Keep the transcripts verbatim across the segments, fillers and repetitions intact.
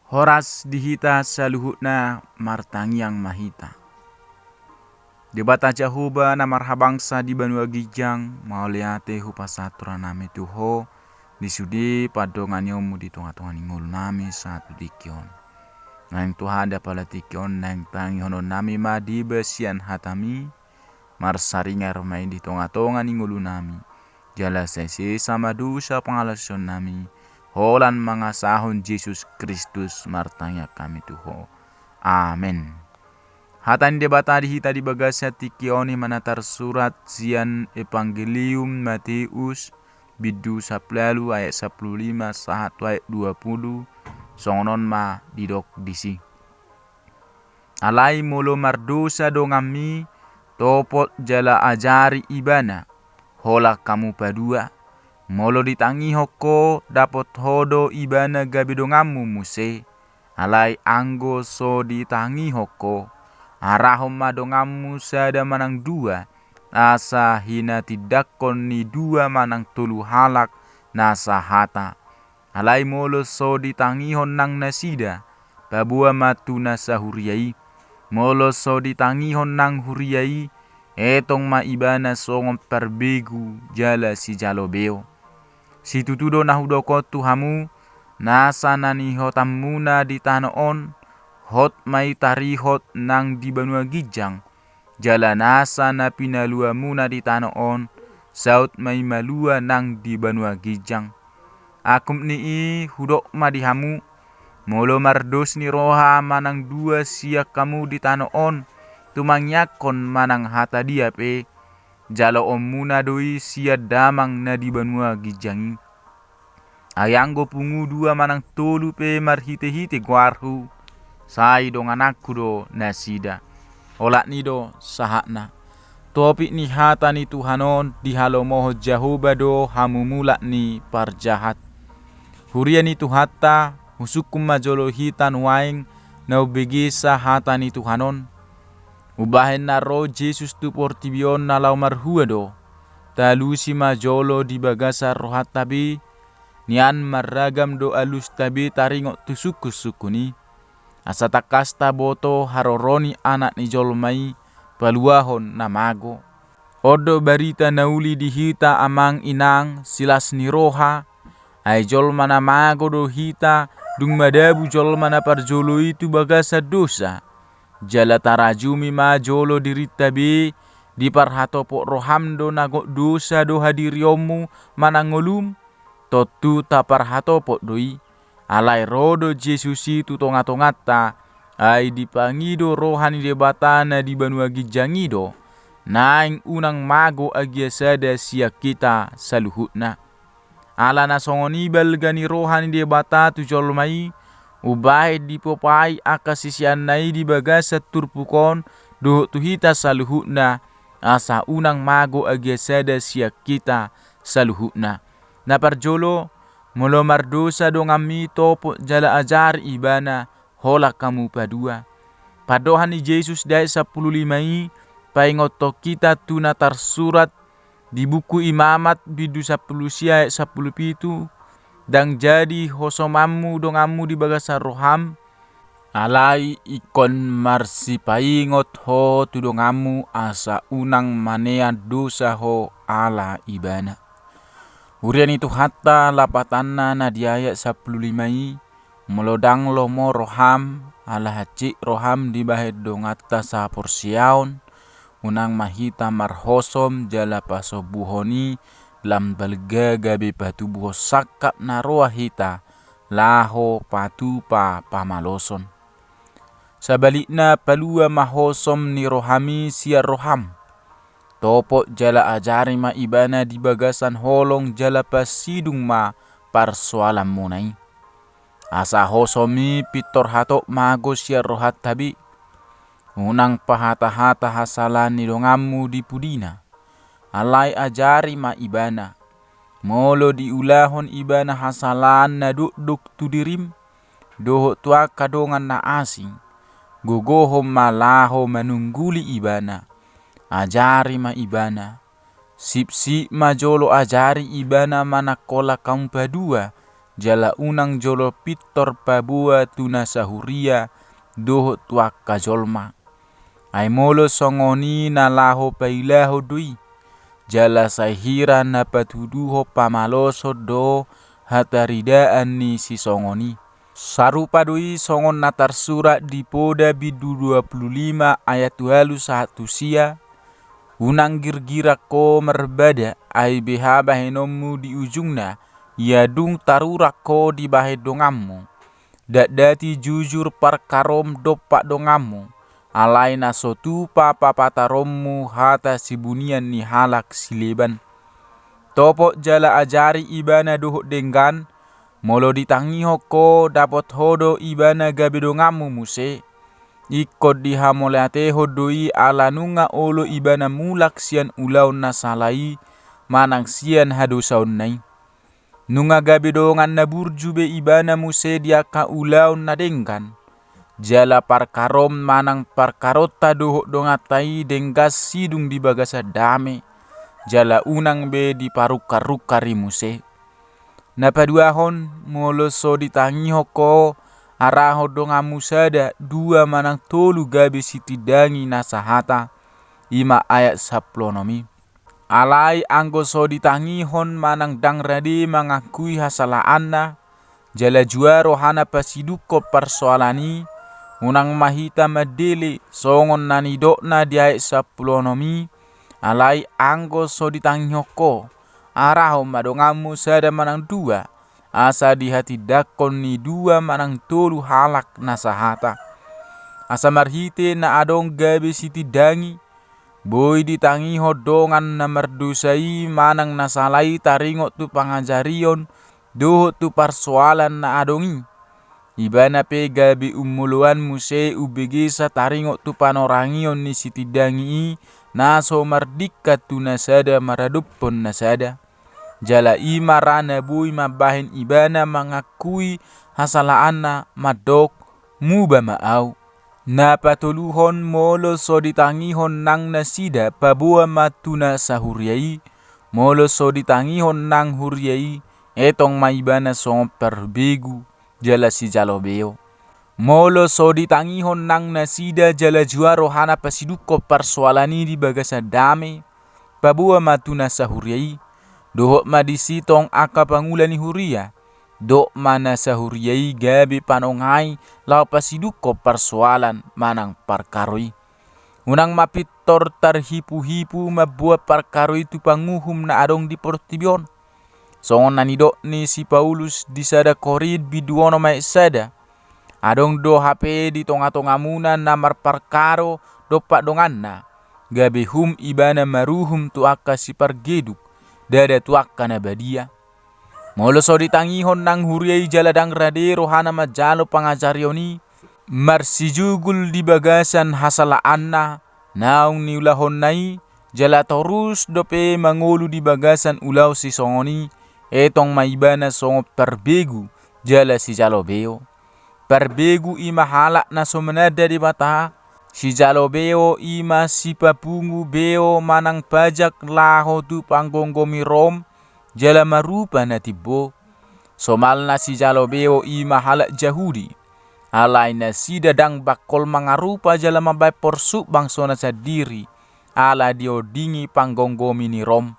Horas di hita saluhutna, martangiang ma hita. Debata Jahowa na marhabangsa di banua ginjang, mauliate hupasahat rohanami tu Ho, di sude pandonganionmu di tongatonga ni ngolunami sahat tu tingki on. Naeng Tuhan, di apala tingki on naeng tangihononnami ma di bagasan hatami, marsaringar ma i di tongatonga ni ngolunami, jala sai sesa ma dosa pangalaosionnami, holan mangasahon Jesus Kristus martangiang hami tu Ho. Amen. Hata ni Debata di hita di bagasan tingki on i ma na tarsurat sian Evangelium Mateus, bindu sampulu ualu ayat sampulu lima sahat tu ayat dua pulu, songon on ma didok disi. Alai molo mardosa donganmi, topot jala ajari ibana, holan hamu padua. Molo ditangihon ho, dapot ho do ibana gabe donganmu muse. Alai anggo so ditangihon ho, arahon ma donganmu sada manang dua, asa hinatindangkon ni dua manang tolu halak na sahata. Alai molo so ditangihon nang nasida, paboa ma tu na sahuria i. Molo so ditangihon nang huria i, etong ma ibana songon parbegu jala sijalo beo. Situtu do na hudok on tu hamu, nasa na nihotanmuna di tano on, hot ma i tarihot nang di banua ginjang, jala nasa na pinaluamuna di tano on, saut ma i malua nang di banua ginjang. Angkup ni i hudok ma di hamu, molo mardos ni roha manang dua sian hamu di tano on, tumangiangkon manang hata dia pe, jaloonmuna do i sian Damang na di banua ginjang i. Ai anggo pungu dua manang tolu pe marhitehite goarhu, sai dongananku do nasida. Olat ni i do sahatna. Topik ni hata ni Tuhan on. Dihalomohon Jahowa do hamu mulak ni parjahat. Huria ni Tuhanta, husungkun ma jolo hita nuaeng na umbegesa hata ni Tuhan on. Umbahen na ro Jesus tu portibi on na laho marhua do, taalusi ma jolo di bagasan rohanta be, nian marragam do alusta be taringot tu sungkunsungkun i. Asa tangkas taboto haroro ni Anak ni jolma i paluahon na mago. On do barita na uli di hita amang inang, silas ni roha, ai jolma na mago do hita, dung madabu jolma na parjolo i tu bagasan dosa. Jala tarajumi ma jolo dirinta be, diparhatopot roham do na gok dosa do hadirionmu manang ngolum? Tontu taparhatopot do i. Alai ro do Jesus i tu tongatonganta, ai dipangido roha ni Debata na di banua ginjang i do, naeng unang mago agia sada sian hita saluhutna. Ala na songon i balga ni roha ni Debata tu jolma i, umbahen dipopai angka siseanna i di bagasan turpuk on, dohot tu hita saluhutna, asa unang mago agia sada sian hita saluhutna. Na parjolo, molo mardosa donganmi, topot jala ajari ibana, holan hamu padua. Pandohan ni Jesus di ayat sampulu lima i paingothon hita tu na tarsurat di buku Imamat bindu sampulu sia ayat sampulu pitu, ndang jadi hosomanmu donganmu di bagasan roham, alai ingkon marsipaingot ho tu donganmu asa unang manean dosa ho ala ibana. Huria ni Tuhanta, lapatanna na di ayat sampulu lima i, molo ndang lomo roham, ala hansit roham dibahen donganta saporseaon, unang ma hita marhosom jala pasombuhon i lam balga gabe patubuhon sangkap na roa hita, laho patupa pamaloson. Sabalikna, palua ma hosom ni rohami sian roham. Topot jala ajari ma ibana di bagasan holong jala pasidung ma parsoalanmuna i. Asa hosom i pintor hatop mago sian rohanta be. Unang pahatahata hasalahan ni donganmu di pudina. Alai ajari ma ibana. Molo diulahon ibana hasalahan na dokdok tu dirim, dohot tu angka dongan na asing, gogohon ma laho manungguli ibana. Ajari ma ibana. Sipsip ma jolo ajari ibana manang holan hamu padua, jala unang jolo pintor paboa tu na sahuria dohot tu angka jolma. Ai molo songon i na laho pailahon do i, jala sai hira na patuduhon pamaloson do hataridaan ni sisongon i. Sarupa do i songon na tarsurat di Poda bindu dua pulu lima ayat ualu sahat tu sia, unang girgiran ho marbada, ai beha bahenonmu di ujungna, ia dung tarurat ho dibahen donganmu. Datdati jujur parkarom dompak donganmu, alai na so tupa papataronmu hata sibunian ni halak sileban. Topot jala ajari ibana dohot denggan, molo ditangihon ho dapot ho do ibana gabe donganmu muse. Ingkon dihamauliatehon do i ala nunga olo ibana mulak sian ulaon na sala i manang sian hadosaonna i. Nunga gabe dongan na burju be ibana muse di angka ulaon na denggan. Jala parkarom manang parkaronta dohot donganta i denggan sidung di bagasan dame, jala unang be diparungkar-rungkar i muse. Na paduahon, molo so ditangihon ho arahon donganmu sada, dua manang tolu gabe sitindangi na sahata, i ma ayat sampulu onom i. Alai anggo so ditangihon manang ndang rade mangakui hasalaanna, jala jua rohana pasidungkon parsoalan i, unang ma hita mandele songon na nidokna di ayat sampulu onom i, alai anggo so ditangihon ho, arahon ma donganmu sada manang dua, asa dihatindangkon ni dua manang tolu halak na sahata. Asa marhite na adong gabe sitindangi, boi ditangihon dongan na mardosa i manang na sala i taringot tu pangajarion dohot tu parsoalan na adong i. Ibana pe gabe ummoloan muse umbegesa taringot tu panorangion ni sitindangi i, na so mardingkan tu na sada maradophon na sada. Jala i ma ra na boi mambahen ibana mangakui hasalaanna mandok, muba ma au. Na patoluhon, molo so ditangihon nang nasida, paboa ma tu na sahuria i. Molo so ditangihon nang huria i, etong ma ibana songon parbegu jala sijalo beo. Molo so ditangihon nang nasida jala jua rohana pasidungkon parsoalan i di bagasan dame, paboa ma tu na sahuria i. Dohot ma disi tong angka pangula ni huria, dok ma na sahuria i gabe panongai laho pasidungkon parsoalan manang parkaro i. Unang ma pintor tarhipu-hipu mamboan parkaro i tu panguhum na adong di portibi on. Songon na nidok ni si Paulus di sada Korint bindu onom ayat sada. Adong do hape di tonga-tongamuna na marparkaro dompak donganna, gabe hum ibana maruhum tu angka sipargeduk, ndada tu angka na badia. Molo so ditangihon nang huria i jala ndang rade rohana manjalo pangajarion i, marsijugul di bagasan hasalaanna naung niulahonna i, jala torus dope mangolu di bagasan ulaon sisongon i, etong ma ibana songon parbegu jala sijalo beo. Parbegu i ma halak na so mananda Debata, sijalo beo i ma sipapungu beo manang pajak laho tu panggomgomi Rom, jala marupa na timbo. Somalna sijalo beo i ma halak Jahudi, alai nasida ndang bangkol mangarupa jala mambahen porsuk bangsona sandiri, ala diondingi panggomgomi ni Rom.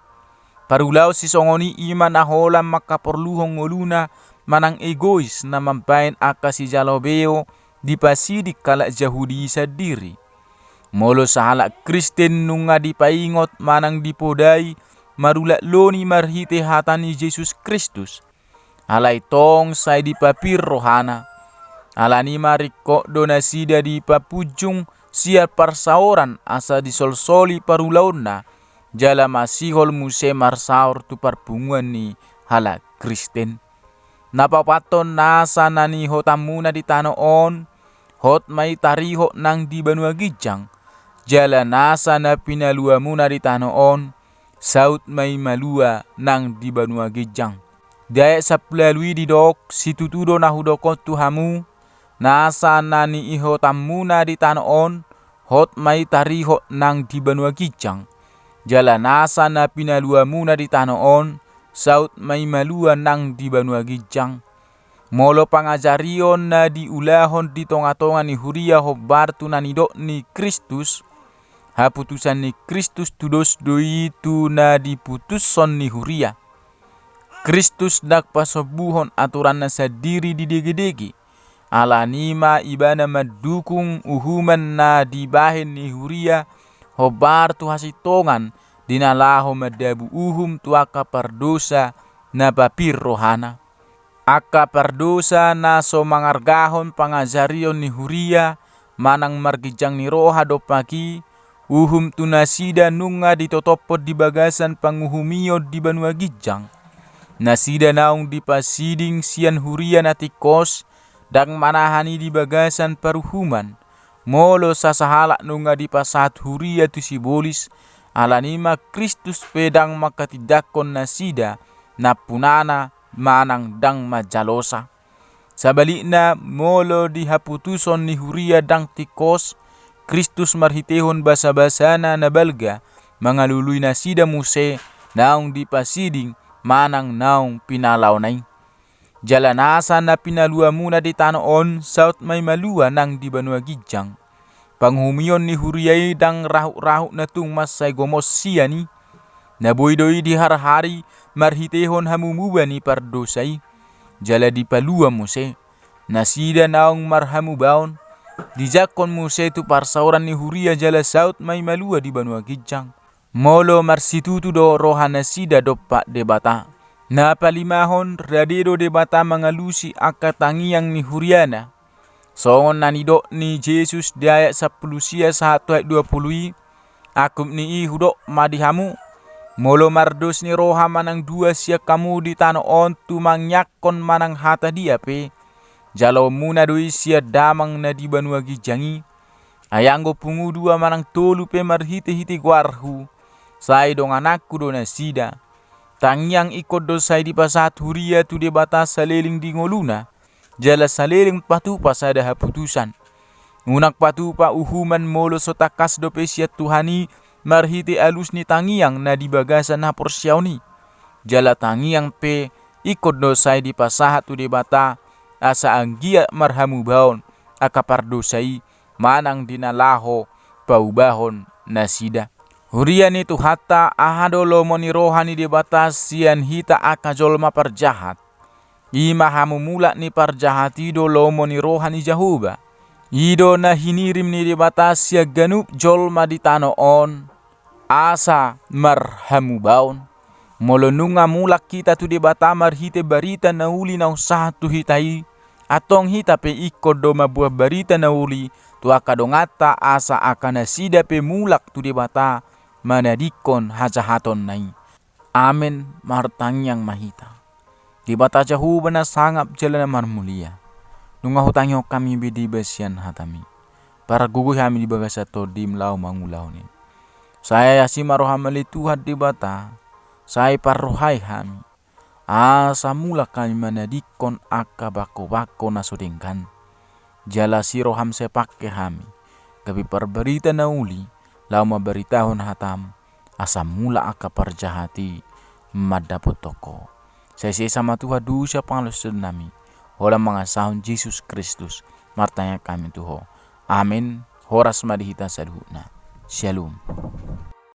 Parulaon sisongon i i ma na holan mangkaporluhon ngoluna manang egois na mambahen angka sijalo beo dipasidik halak Jahudi i sandiri. Molo sahalak Kristen nunga dipaingot manang dipodai marulak loni marhite hata ni Jesus Kristus, alai tong sai dipapir rohana. Alani i ma ringkot do nasida dipapunjung sian parsaoran asa disolsoli parulaonna, jala masihol muse marsaor tu parpunguan ni halak Kristen. Na paopathon, nasa na niihuthonmuna di tano on, hot ma i tarihot nang di banua ginjang, jala nasa na pinaluamuna di tano on, saut ma i malua nang di banua ginjang. Di ayat sampulu ualu i didok, situtu do na hudok on tu hamu, nasa na niihuthonmuna di tano on, hot ma i tarihot nang di banua ginjang. Jala nasa na pinaluamuna di tano on, saut ma i malua nang di banua ginjang. Molo pangajarion na diulahon di tonga-tonga ni huria hombar tu na nidok ni Kristus, haputusan ni Kristus tudos do i tu na diputushon ni huria. Kristus ndang pasombuhon aturanna sandiri di degedege. Alani i ma ibana mandukung uhuman na dibahen ni huria hombar tu hasintongan di na laho mandabu uhum tu angka pardosa na papir rohana. Angka pardosa na so mangargahon pangajarion ni huria manang marginjang ni roha dompak i, uhum tu nasida nunga ditotophon di bagasan panguhumion di banua ginjang. Nasida naung dipasiding sian huria na tingkos, ndang manahan i di bagasan paruhuman. Molo sasahalak nunga dipasahat huria tu sibolis, alani i ma Kristus pe ndang mangkatindangkon nasida nampunana manang ndang manjalosa. Sabalikna, molo di haputuson ni huria ndang tingkos, Kristus marhitehon basa-basana na balga mangalului nasida muse naung dipasiding manang naung pinalaona i. Jala nasa na pinaluamuna di tano on saut ma i malua nang di banua ginjang. Panguhumion ni huria i ndang rahut-rahut na tung mansai gomos sian i. Na boi do i diharhari marhitehon hamumuba ni pardosa i. Jala dipalua muse nasida naung marhamubaon, dijangkon muse tu parsaoran ni huria jala saut ma i malua di banua ginjang. Molo marsitutu do rohanasida dompak Debata. Na palimahon, rade do Debata mangalusi angka tangiang ni huriana. Songon na nidok ni Jesus di ayat sampulu sia sahat tu ayat dua pulu i, angkup ni i hudok ma di hamu, molo mardos ni roha manang dua sian hamu di tano on tu mangiangkon manang hata dia pe, jaloonmuna do i sian Damang na di banua ginjang i. Ai anggo pungu dua manang tolu pe marhite-hite goarhu, sai dongananku do nasida. Tangiang ingkon do sai dipasahat huria tu Debata saleleng di ngoluna, jala saleleng patupa sada haputusan. Unang patupa uhuman molo so tangkas dope sian Tuhan i marhite alus ni tangiang na di bagasan haporseaon i. Jala tangiang pe ingkon do sai dipasahat tu Debata, asa anggiat marhamubaon angka pardosa i manang di na laho paubahon nasida. Huria ni Tuhanta, aha do lomo ni roha ni Debata sian hita angka jolma parjahat? I ma hamumulak ni parjahat i do lomo ni roha ni Jahowa. I do na hinirim ni Debata sian ganup jolma di tano on, asa marhamubaon. Molo nunga mulak hita tu Debata marhite barita na uli naung sahat tu hita i, antong hita pe ingkon do mamboan barita na uli tu angka donganta, asa angka nasida pe mulak tu Debata manadingkon hajahatonna i. Amen. Martangiang ma hita. Debata Jahowa na sangap jala na marmulia, nunga hutangihon hami be Debata sian hataMi. Pargogoi hami di bagasan TondiM laho mangulahon i. Sai asi ma rohaM ale Tuhan Debata, sai parrohai hami, asa mulak hami manadingkon angka bangko-bangko na so denggan. Jala asi rohaM sai pangke hami, gabe parbarita na uli, laho mambaritahon hataM, asa mulak angka parjahat i mandapothon Ho. Sai sesa ma Tuhan dosa pangalaosionnami, holan mangasahon Jesus Kristus, martangiang hami tu Ho. Amen. Horas ma di hita saluhutna. Syalom.